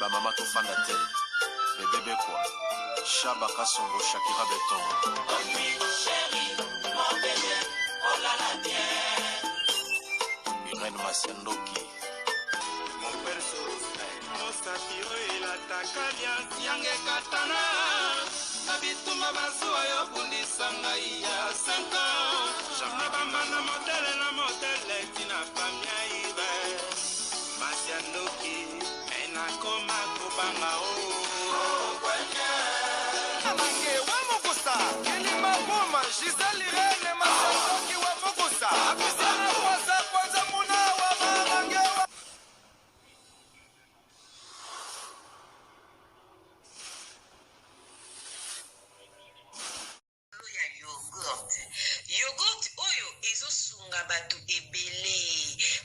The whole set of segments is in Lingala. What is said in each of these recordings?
Ba mama tofanda te. Bebe Bekwa. Shaba Kasongo Shakira Beton. Irène Masiandoki. Mosapi oyo elataka liasi yange ekatana na bitumba bazuwa yo bundisa ngai ya 5 ans na bambanda modele na modele tina famia ibe masi ya ndoki me nakoma kobanga o Amange wa Mukusa, Kilima Buma, Gisèle Irene, Masandoki wa Mukusa, Apisiana Kwanza Kwanza Muna wa Mamange wa Likolo ya yoghurt. Yoghurt oyo ezo sunga batu ebele.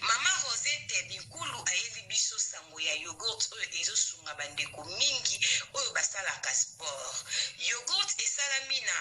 Mama Rosette Binkulu ayeli biso sango ya yoghurt oyo ezo sunga ba ndeko mingi oyo basalaka sport. Yoghurt esalami na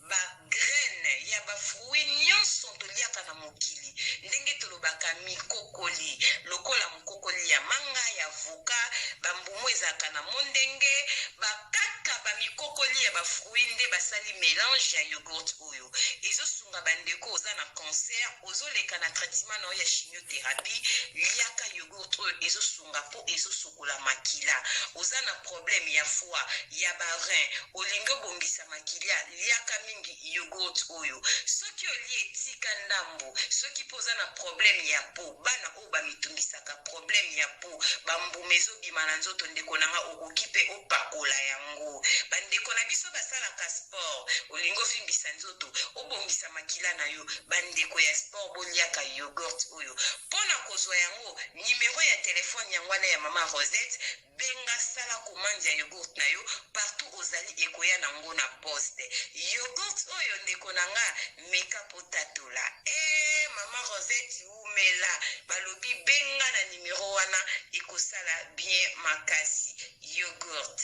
ba graines ya ba fruits nionso toliaka na mokili ndenge tolobaka mikokoli lokola mokokoli ya manga, ya avocat, ba mbuma ezalaka na mondenge, ba kaka ba mikokoli ya ba fruits nde basali melange ya yoghurt oyo. Ezo sunga ba ndeko oza na cancer, ozo leka na traitement na yo ya chimiotherapie, liaka yoghurt oyo ezo sunga po ezo sokola makila. Oza na problème ya foie, ya ba reins, olingi obongisa makilia, liaka mingi yoghurt oyo. Soki olie tika ndambu, soki pe oza na problème ya peau, bana oyo ba mitungisaka problème ya peau ba mbuma ezo bima na nzoto ndeko na nga okoki pe opakola yango ba ndeko na biso basalaka sport olingi ovimbisa nzoto obongisa makila na yo ba ndeko ya sport boliaka yoghurt oyo pona kozwa yango numero ya telephone yango wana ya mama Rosette Benga sala commande ya yogourt na yo partout ozali ekoya na ngo na poste. Yogourt oyo ndeko na nga meka po tatola. Eeh maman Rosette wumela balobi benga na numero wana ekosala bien makasi. Yogourt.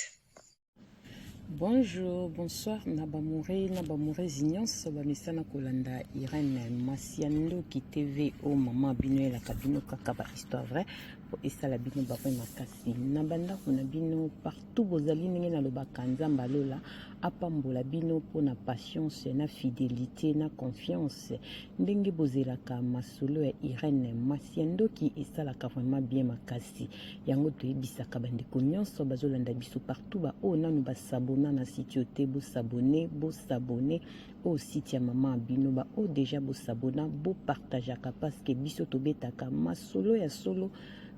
Bonjour, bonsoir na bamoure na bamoureuses nyonso bamesana kolanda Irène Masiandoki TV o mama bino elaka bino kaka ba histoire vraie po esala bino ba makasi na bandako na bino partout bozali ndenge nalobaka Nzambe alola apambola bino mpo na patience na fidelité na confiance ndenge bozelaka masolo ya Irène Masiandoki esalaka vraiment bien makasi Yango toyebisaka bandeko nyonso bazolanda biso partout ba oyo nanu basabona na site oyo te bosabone bosabone oyo site ya mama bino ba oyo deja bosabona bopartageaka parce que biso tobetaka masolo ya solo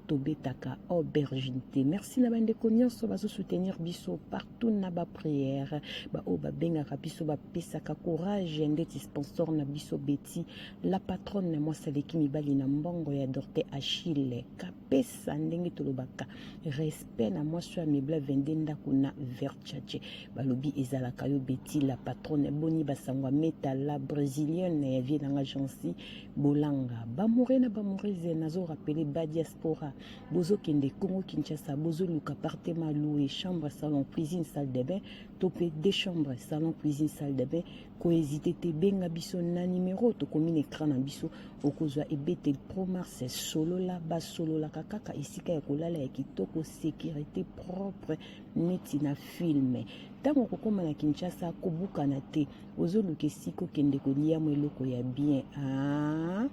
tobetaka aubergine te merci na bandeko nyonso bazosoutenir biso partout na baprière baoyo babengaka biso bapesaka courage ndeti sponsor na biso beti la patronne mwasi aleki mibali na mbongo ya dorte achille Pesa ndenge tolobaka respect na mwasi oyo amebla 22 ndako na Versace. Balobi ezalaka yo Betty la patronne boni basango ya meta la brésilienne ya vie nanga Jancy Bolanga. Bamoure na bamourese nazo rappeler ba diaspora bozokende Congo Kinshasa bozoluka appartement louer chambre salon cuisine salle de bain to pe deux chambres salon cuisine salle de bain ko hésiter te benga biso na numero tokomi na écran na biso okozwa ebeteli pro mars solola basololaka kaka esika ya kolala ya kitoko sécurité propre neti na filme ntango okokoma na kinshasa kobukana te ozoluka esika okende kolia mwa eloko ya bien ah,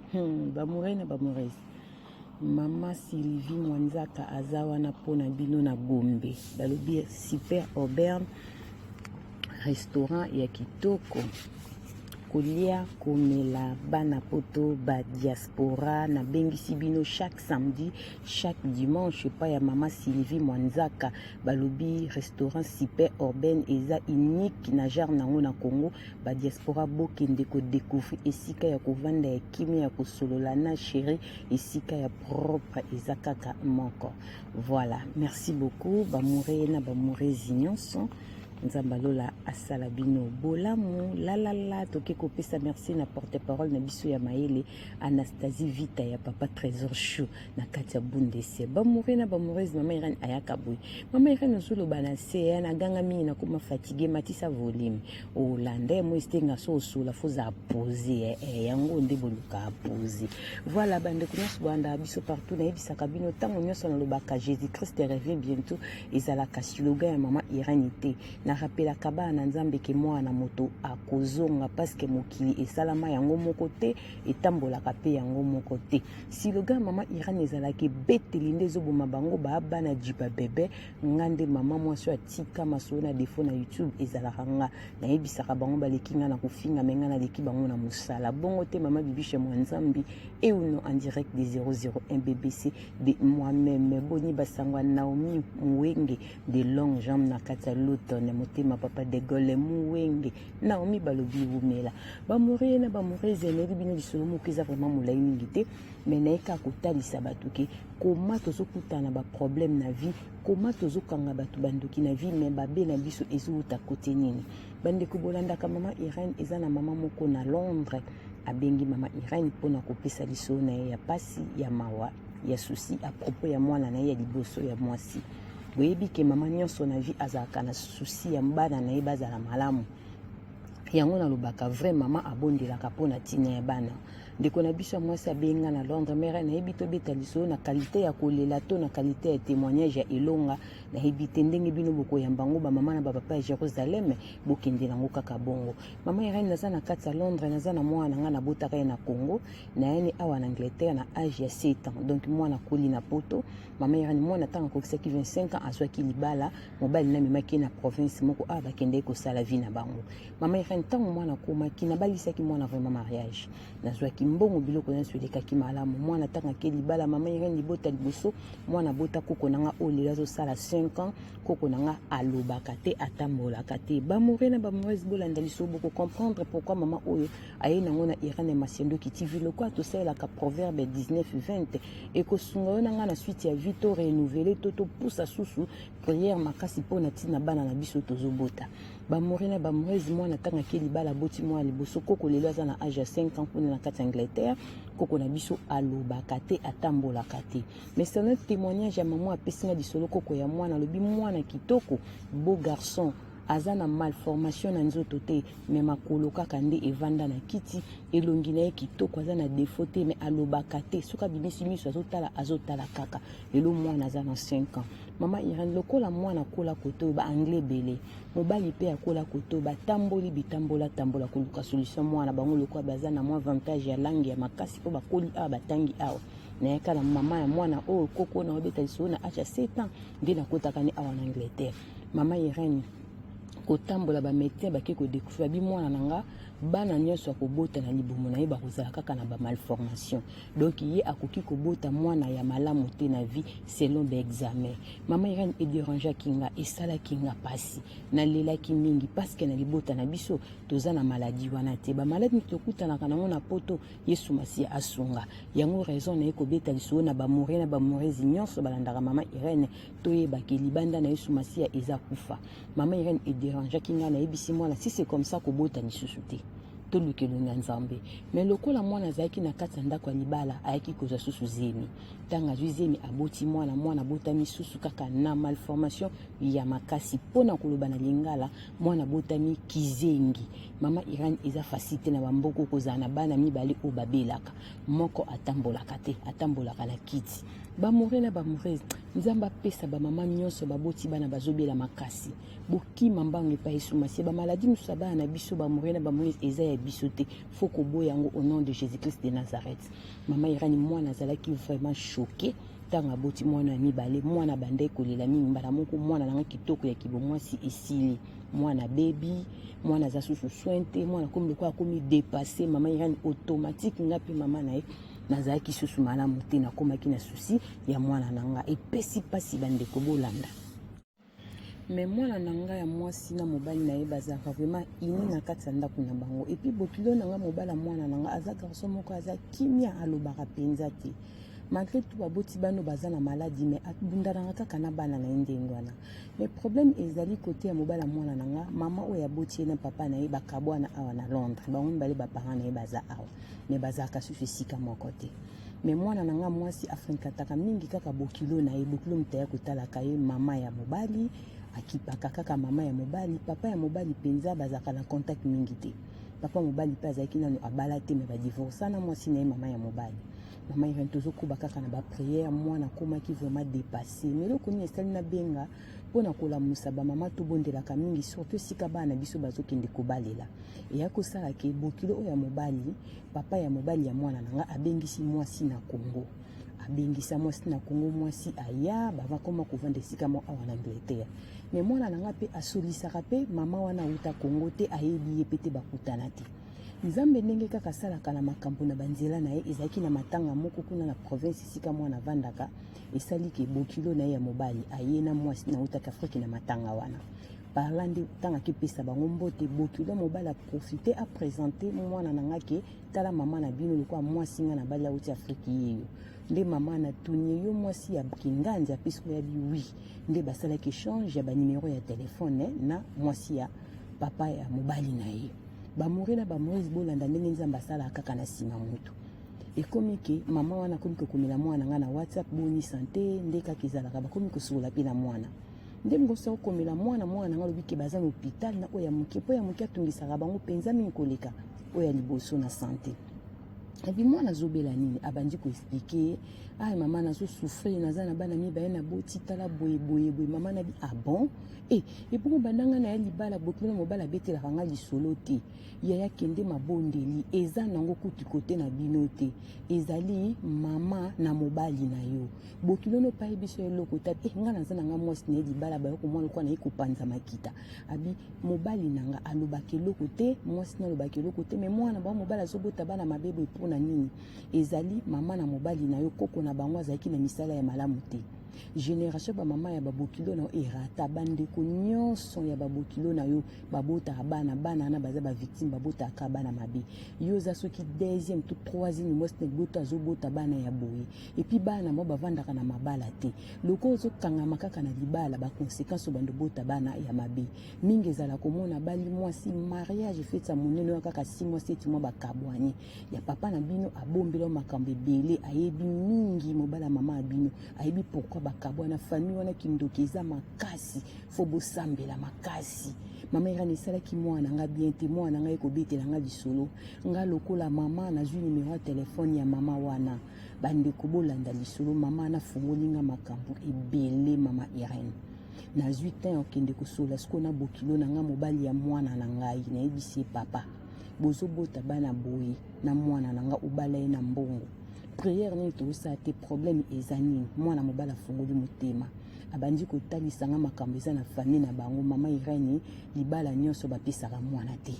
bamoureux na bamoureuse mama sylvie mwanzaka aza wana mpo na bino na gombe balobi super auburn restaurant ya kitoko kolia komela bana poto ba diaspora nabengisi bino chaque samedi chaque dimanche epai ya mama sylvie mwanzaka balobi restaurant super urbaine eza unique na genre nango na congo ba diaspora bokende ko découvrir esika ya kovanda ya kimia ya kosolola na chéri esika ya propre eza kaka moko voilà merci beaucoup bamoure na bamourezi nyonso. Nzambe ya lola asala bino bolamu lalala. Toke kopesa merci na porte parole na biso ya mayele Anastasie Vita ya papa Trésor Chou na kati ya Bundesi. Bamoure na bamoureuse, mama Irène ayaka boye. Mama Irène ozoloba na se ya na ganga mingi na koma fatigue, matisa volume. Olanda mo estenga so osola foza pose eh, yango nde boluka pose. Voilà bandeko nyonso bolanda biso partout, nayebisaka bino ntango nyonso nalobaka Jésus Christ revient bientôt. Ezalaka slogan ya mama Irène te. Narapelaka bana na Nzambe ke mwana na moto akozonga paske mokili esalama yango moko te, etambolaka mpe yango moko te. Slogan ya mama Irène ezalaka ebeteli nde ezoboma bango baa bana jiba bebe. Nga nde mama mwasi oyo atika masolo na defo na YouTube ezalaka nga. Nayebisaka bango baleki nga na kofinga me nga naleki bango na mosala. Bongo te mama Bibiche mwa Nzambi euno en direct de 001 BBC de moi-même. Boni basango ya Naomi Muwenge de longue jambe na kati ya Luton, motema papa de Gaulle Muwenge Naomi balobi wumela. Bamoureux na bamoureuse, nayebi bino lisolo moko eza vraiment molai mingi te, mais naye kaka kotalisa bato ke koma tozokutana ba problème na vie, koma tozokanga bato bandoki na vie, mais babe na biso ezowuta kote nini. Bandeko bolandaka mama Irène, eza na mama moko na Londres abengi mama Irène mpona kopesa lisolo na ye ya pasi, ya mawa, ya souci à propos ya mwana na ye ya liboso ya mwasi. Boyebi ke mama nyonso na vie azalaka na souci ya bana na ye bazala malamu. Yango nalobaka vrai mama abondelaka mpona ntina ya bana. Ndeko na biso ya mwasi abenga na Londres, mere nayebi tobeta lisolo na kalite ya kolela to na kalite ya témoignage ya elonga, nayebi te ndenge bino bokoyamba yango bamama na bapapa ya Jérusalem, bokende nango kaka bongo. Mama Irène, naza na kati ya Londres, naza na mwana na ngai nabotaka ye na Congo, nayani awa na Angleterre na age ya 7 ans, donc mwana akoli na poto. Mama Irène, mwana ntango akokisaki 25 ans azwaki libala, mobali na amemaki ye na province moko awa bakendaki kosala vie na bango. Mama Irène, ntango mwana akomaki, nabalisaki mwana vraiment mariage, nazwaki mbongo, biloko nyonso elekaki malamu. Mwana ntango ake libala, mama Irène, libota liboso mwana abota koko na nga oyo lelo azosala 5 ans, koko na nga alobaka te, atambolaka te. Bamoure na bamourese, bolanda liso boko comprendre pourquoi mama oyo aye nango na Irène Masiandoki TV. Lokola tosalelaka proverbe 19 20, ekosunga yo na nga na suite ya vie to renouveler to topusa susu prière makasi mpo na ntina bana na biso tozobota. Bamoure na bamourese, mwana ntango ake libala aboti mwana liboso, koko lelo aza na age ya 5 ans kuna na kati ya Angleterre, koko na biso alobaka te, atambolaka te. Mais c'est un témoignage ya mama apesi nga lisolo, koko ya mwana alobi mwana kitoko, beau garçon, aza na malformation na nzoto te, mais makolo kaka nde evanda na kiti, elongi na ye kitoko, aza na défaut te, mais alobaka te, soki abimisi miso azotala, azotala kaka. Lelo mwana aza na 5 ans. Mama Irène, lokola mwana akola kote oyo ba anglais ebele, mobali mpe akola kote oyo, batamboli bitambola tambola koluka solution mwana bango, lokola baza na mwa avantage ya langue ya makasi mpo bakoli awa, batangi awa. Nayaka na mama ya mwana oyo koko na obeta lisolo na age ya 7 ans nde nakotaka ne awa na Angleterre. Mama Irène, kotambola ba médecin bake kodécouvrir bi mwana na nga, bana nyonso akobota na libumu na ye bakozala kaka na ba malformation, donc ye akoki kobota mwana ya malamu te na vie selon ba examen. Mama Irène, edérangeaki nga, esalaki nga pasi, nalelaki mingi parce que na libota na biso toza na maladie wana te. Bamaladi tokutanaka nango na poto, Yesu Masiya asunga. Yango raison na ye kobeta lisolo na bamoure na bamourese nyonso balandaka mama Irène, toyebaki libanda na Yesu Masiya eza kufa. Mama Irène, edérangeaki ngai, nayebisi mwana si c'est comme ça kobota lisusu te, toluka elongi ya Nzambe. Mais lokola mwana azalaki na kati ya ndako ya libala, ayaki kozwa susu zemi. Ntango azwi zemi, aboti mwana, mwana abotami susu kaka na malformation ya makasi. Mpona koloba na lingala, mwana abotami kizengi. Mama Irène, eza facile te na bamboka kozala na bana mibale oyo babelaka, moko atambolaka te, atambolaka na kiti. Bamoure na bamourese, Nzambe apesa bamama nyonso baboti bana bazobela makasi, bokima mbango epai Yesu Masiya. Bamaladi mosusu ya bana na biso, bamoure na bamourese, eza ya biso te, fo koboya yango au nom de Jésus Christ de Nazareth. Mama Irène, mwana azalaki vraiment choqué ntango aboti mwana ya mibale. Mwana abandaki kolela mingi. Mbala moko mwana nanga kitoko ya kibomwasi esili, mwana bebi, mwana aza susu soin te, mwana akomi lokola akomi dépassé. Mama Irène, automatique nga mpe mama na ye nazalaki susu malamu te, nakomaki na souci ya mwana na nga, epesi mpasi. Bandeko bolanda, mais mwana na ngai ya mwasi na mobali na ye bazalaka vraiment uni na kati ya ndako na bango. Et puis bokilo na ngai, mobali ya mwana na ngai, aza garçon moko aza kimia, alobaka mpenza te. Malgré tout baboti bana baza na maladie, mais abundanaka kaka na bana na ye ndenge wana. Mais problème ezali côté ya mobali ya mwana na nga. Mama oyo aboti ye na papa na ye bakabwana awa na Londres. Bango mibale, baparent na ye baza awa, mais bazalaka susu esika moko te. Mais mwana na nga mwasi afréquentaka mingi kaka bokilo na ye. Bokilo moto aya kotalaka ye, mama ya mobali akipaka kaka mama ya mobali. Papa ya mobali mpenza bazalaka na contact mingi te. Papa mobali mpe azalaki nano abala te, mais badivorça na mwasi na ye, mama ya mobali. Mama Irene, tozokoba kaka na baprière. Mwana akomaki vraiment dépassé. Mais eloko nini esali nabenga mpona kolamusa bamama? Tobondelaka mingi, surtout esika bana na biso bazokende kobalela. Eya kosala ke bokilo oyo ya mobali, papa ya mobali ya mwana na nga, abengisi mwasi na Congo. Abengisa mwasi na Congo, mwasi aya, bakoma kovanda esika moko awa na Angleterre. Mais mwana na nga mpe asolisaka mpe mama wana auta Congo te, ayebi ye mpe te, bakutana te. Nzambe ndenge kaka asalaka na makambo na banzela na ye, ezalaki na matanga moko kuna na province esika mwana avandaka. Esali ke bokilo na ye ya mobali aye na mwasi nautaki Afrique na matanga wana. Parla nde ntango akipesa bango mbote, bokilo mobali aprofite aprésente mwana na nga ke tala mama na bino, lokola mwasi nga na bali auti Afrique, yeyo. Nde mama natuni ye: yo mwasi ya Kinganzi? Apesi oyo abi oui. Nde basalaki échange ya banimero ya telefone na mwasi ya papa ya mobali na ye. Bamore na bamoise, bolanda ndenge Nzambe asalaka kaka na nsima moto. Ekomi ke mama wana akomi kokomela mwana nga na WhatsApp: boni santé? Nde kaka ezalaka, bakomi kosokola mpe na mwana. Nde mokosi okomela mwana, mwana nanga alobi ke baza na hôpital na oyo ya moke, mpo ya moke atungisaka bango mpenza mingi koleka oyo ya liboso na santé. Epi mwana azobela nini, abandi koexpliquer ye: ay mama, nazosouffrir, naza na bana mibale, naboti, tala boye boye boye. Mama nabi: ah bon? E ebongo bandanga na ya libala, bokilo mobali abetelaka nga lisolo te. Yaya, kende mabondeli, eza nango kutu kote na bino te, ezali mama na mobali na yo. Bokilo no paye biso eloko te. E nga naza na nga mwasi na ye libala, bayo komwana lokola naye kopanza makita. Abi mobali na nga alobaka eloko te, mwasi na alobaka eloko te, mais mwana bango mobali azobota bana mabe boye, mpona nini? Ezali mama na mobali na yo, koko na bango azalaki na misala ya malamu te. Génération bamama ya babokilo na yo erata. Bandeko nyonso ya babokilo na yo babotaka bana, bana wana baza bavictime, babotaka bana mabe. Yo oza soki deuxième to troisième mwasi na libota azobota bana ya boye. Et puis bana mo bavandaka na mabala te. Loko ozokangama kaka na libala, baconséquence obanda obota bana ya mabe mingi. Ezala komona bali mwasi, mariage feti ya monene oyo kaka 6 mois, 7 mois, bakabwani. Ya papa na bino abombela makambo ebele, ayebi mingi. Mobali ya mama ya bino ayebi pourquoi bakabwana. Famille wana kindoki eza makasi, fo bosambela makasi. Mama Irene, esalaki mwana nga bien te. Mwana ngai ekobetela nga lisolo, nga lokola mama nazwi nimero ya telefone ya mama wana. Bandeko, bolanda lisolo. Mama nafungoli nga makambo ebele. Mama Irene, nazwi temps okende kosola sikoyo na bokilo na nga, mobali ya mwana na ngai. Nayebisi ye: papa, bozobota bana boye na mwana na nga, obala ye na mbongo, prière nini tozosala te? Problème eza nini? Mwana mobali afungoli motema, abandi kotalisa nga makambo eza na famille na bango. Mama Irene, libala nyonso bapesaka mwana te.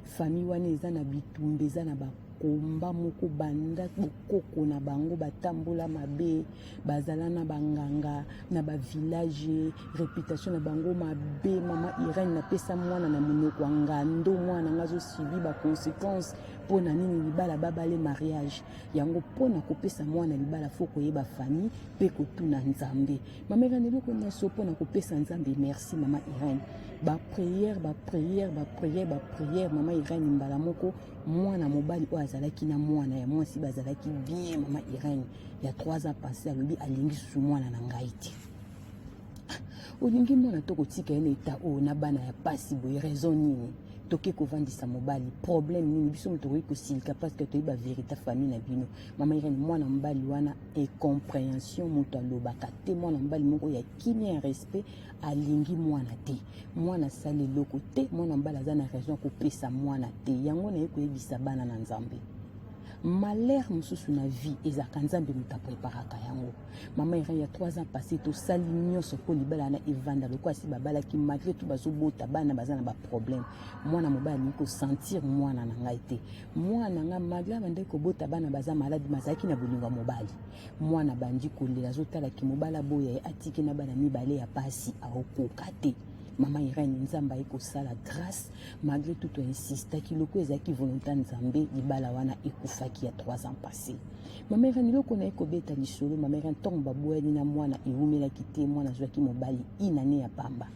Famille wana eza na bitumba, eza na bakomba moko banda bokoko na bango, batambola mabe, bazala na banganga na bavillage, réputation na bango mabe. Mama Irene, napesa mwana na monoko ya ngando, mwana nga azosubi baconséquence. Mpo na nini libala babale mariage yango? Mpo na kopesa mwana libala, fo koyeba famille mpe kotuna Nzambe. Mama Irene, eloko nyonso mpo na kopesa Nzambe merci. Mama Irene, baprière, baprière, baprière, baprière. Mama Irene, mbala moko mwana mobali oyo azalaki na mwana ya mwasi bazalaki bien. Mama Irene, ya 3 ans passé, alobi alingi susu mwana na ngai te. Olingi mwana to kotika ye na eta oyo na bana ya pasi boye, raison nini? Toke kovandisa mobali, problème nini? Biso moto tokoki kosilika parce que toyebi bavérité famille na bino. Mama Irene, mwana mobali wana incompréhension, moto alobaka te, mwana mobali moko ya kimia, ya respect, alingi mwana te. Mwana asali eloko te, mwana mobali aza na raison ya kopesa mwana te. Yango naye koyebisa bana na Nzambe, malheur mosusu na vie ezalaka Nzambe moto apreparaka yango. Mama Irene, ya 3 ans passé, tosali nyonso mpo libala wana evanda. Lokola asi babalaki, malgré tout bazobota bana, baza na baproblème. Mwana mobali alingi kosentir mwana na ngai te. Mwana na ngai, malgré abandaki kobota bana baza malade, bazalaki na bolingo ya mobali. Mwana bandi kolela, azotalaki mobali aboya ye, atiki na bana mibale ya pasi, aokoka te. Mama Irène, Nzambe aye kosala grâce malgré tout toinsistaki loko ezalaki volonté ya Nzambe, libala wana ekufaki ya 3 ans passé. Mama Irène, eloko naye kobeta lisolo, mama Irène, ntango baboyani na mwana ewumelaki te, mwana azwaki mobali inane ya pamba.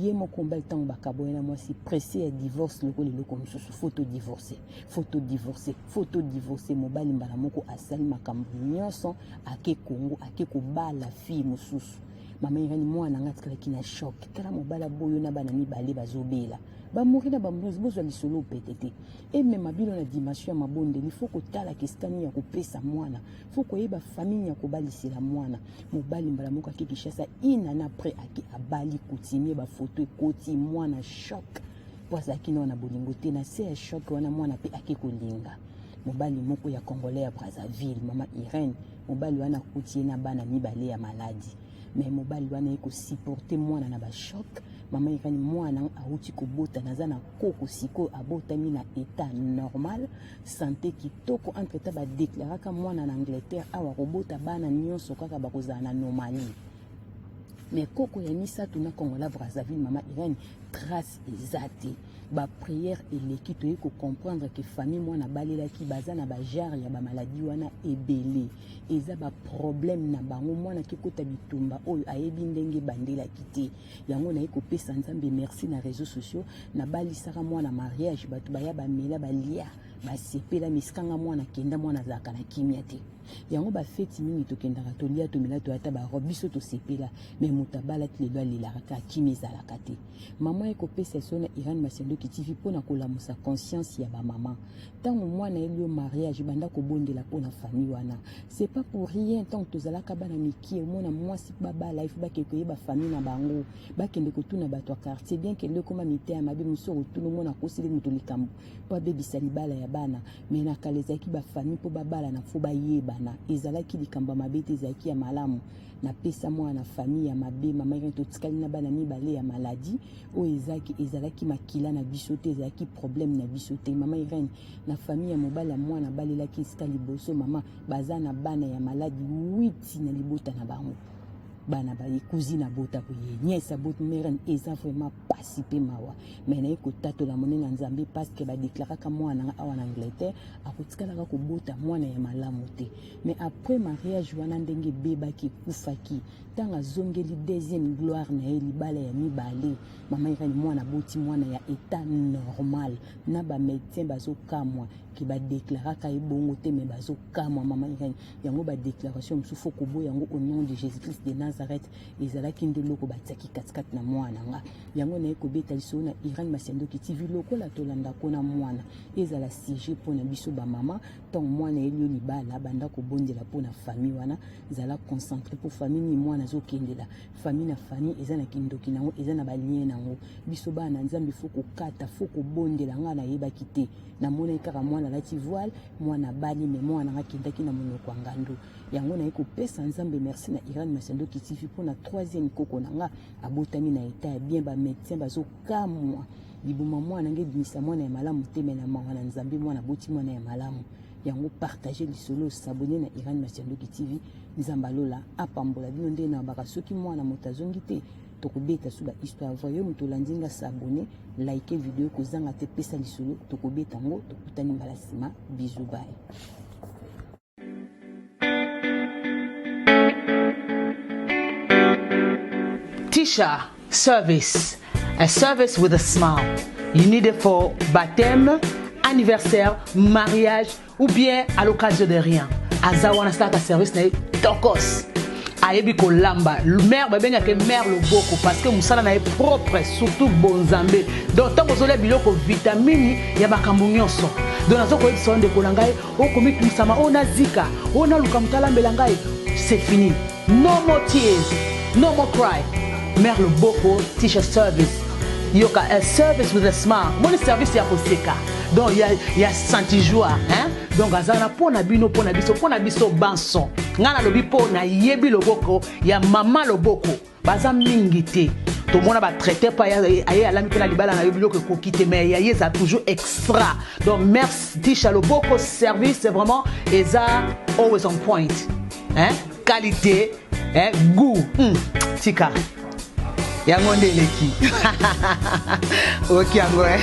Ye moko mobali ntango bakaboyani na mwasi, presse ya divorce lokola eloko mosusu, faut to divorcer, faut to divorcer, faut to divorcer. Mobali mbala moko asali makambo nyonso, ake Congo, ake kobala fille mosusu. Mama Irène, mwana nga atikalaki na choc. Tala mobali aboyo na bana mibale bazobela. Bamori na bamrozi, bozwa lisolo pete te. Emema bino na dimension ya mabondeli, faut kotala esika nini ya kopesa mwana, faut koyeba famille ya kobalisela mwana. Mobali mbala moko ake Kinshasa, une année après ake abali coutumier, ba photo ekoti, mwana choc. Po azalaki nao na bolingo te, na se ya choc wana mwana pe ake kolinga mobali moko ya Congolais ya Brazzaville, mama Irène. Mobali wana akuti ye na bana mibale ya maladi, mais mobali wana ye kosupporte mwana na ba choc. Mama Irène, mwana awuti kobota, naza na koko sikoyo abotami na état normal, santé kitoko. Entre temps badeklaraka mwana na Angleterre awa kobota bana nyonso kaka bakozala na anomalie. Mais koko ya misato na Congola Brazzaville, mama Irène, trace eza te. Ba prière eleki, toyei ko comprendre que famille mwana balelaki baza na ba genre ya ba maladie wana ebele, eza ba problème na bango. Mwana kekota bitumba oyo ayebi ndenge bandelaki te. Yango naye kopesa Nzambe merci na réseaux sociaux, nabalisaka mwana mariage, bato baya bamela balia basepela, misikanga mwana kenda, mwana azalaka na kimia te. Yango ba feti mingi tokendaka tolia tomela toyata ba robe, biso tosepela, mais moto abalaki lelo alelaka kaka, kimia ezalaka te. Mama ekopesa so na Irène Masiandoki TV mpona kolamusa conscience ya ba mama. Ntango mwana ayeli yo mariage, banda kobondela mpona famille wana. C'est pas pour rien ntango tozalaka bana mikie, omona mwasi babala ifu bakende koyeba famille na bango, bakende kotuna bato ya quartier, bien que lelo ekoma miteya mabe, mosusu akotuna omona akoseli moto likambo mpo abebisa libala ya bana. Mais na kala ezalaki ba famille mpo babalana fo bayebana, ezalaki likambo ya mabe te, ezalaki ya malamu. Napesa mwana na famille ya mabe, mama Irène, totikali na bana mibale ya maladie oyo ezalaki, ezalaki makila na biso te, ezalaki problème na biso te. Mama Irène, na famille ya mobali ya mwana balelaki esika liboso, mama baza na bana ya maladi 8 na libota na bango, bana ba cousine abota boye, nièce abota. Irène, eza vraiment pasi pe mawa, mais naye kotatola monene ya Nzambe parce que badeklaraka mwana nanga awa na Angleterre akotikalaka kobota mwana ya malamu te. Mais après mariage wana ndenge ebebaki ekufaki, ntango azongeli deuxième gloire na ye, libala ya mibale, mama Irène, mwana aboti mwana ya état normal, na ba médecin bazokamwa ke badeklaraka ye bongo te, mais bazokamwa. Mama Irène, yango ba déclaration mosusu fo koboya yango au nom de Jésus-Christ de Nazareth. Ezalaki nde eloko batiaki katikati na mwana nga. Yango naye kobeta lisolo na Irène Masiandoki TV lokola tolandako na mwana, ezala sujet mpona biso bamama. Ntango mwana ayeli yo libala, banda kobondela mpona famille wana, zala concentré mpo famille nini mwana azokendela. Famille na famille eza na kindoki nango, eza na balien nango. Biso bana na Nzambe fo kokata, fo kobondela. Ngai nayebaki te, namonaki kaka mwana alati voile, mwana abali, me mwana nanga akendaki na monoko ya ngando. Yango naye kopesa Nzambe merci na Irène Masiandoki TV mpona troisième koko na nga abotami na etat ya bien, ba médecin bazokamwa liboma mwana nge ebimisa mwana ya malamu te, me na mawa na Nzambe mwana aboti mwana ya malamu. Yango partage lisolo, s'abonner na Irène Masiandoki TV. Nzambe alola apambola bino. Nde na baka soki mwana moto azongi te, tokobeta su ba histoire vraie. Yo moto olandi nga, s'abonner, like video, kozanga te, pesa lisolo, tokobeta yango. Tokutani mbala nsima, bisous, bye. Tisha Service, a service with a smile. You need it for baptême, anniversaire, mariage ou bien à l'occasion de rien. Aza wana asalaka service na ye tokos. Ayebi kolamba. Mère babengaka mère loboko parce que mosala na ye propre, surtout bonzambe. Donc ntango ozolia biloko vitamine ya makambo nyonso. Donc nazo koyebisa yo ndeko na ngai, okomitungisama, oyo nazika, oyo naluka moto alambela ngai, c'est fini. No more tears, no more cry. Mère loboko, Tisha Service. Yoka, a service with a smile. Moni service ya koseka. Donc ya ya senti joie, hein? Donc azana pona bino, pona biso, pona biso banso. Nga nalobi po na yebi loboko ya mama loboko. Baza mingi te. Tomona ba traité pa aye alami pe na libala na yo biloko ekoki te, mais ya ye eza toujours extra. Donc merci Tisha Loboko service, c'est vraiment eza always on point. Hein? Qualité, hein? Goût. Tika. Yango nde eleki. Oyoki yango, eh?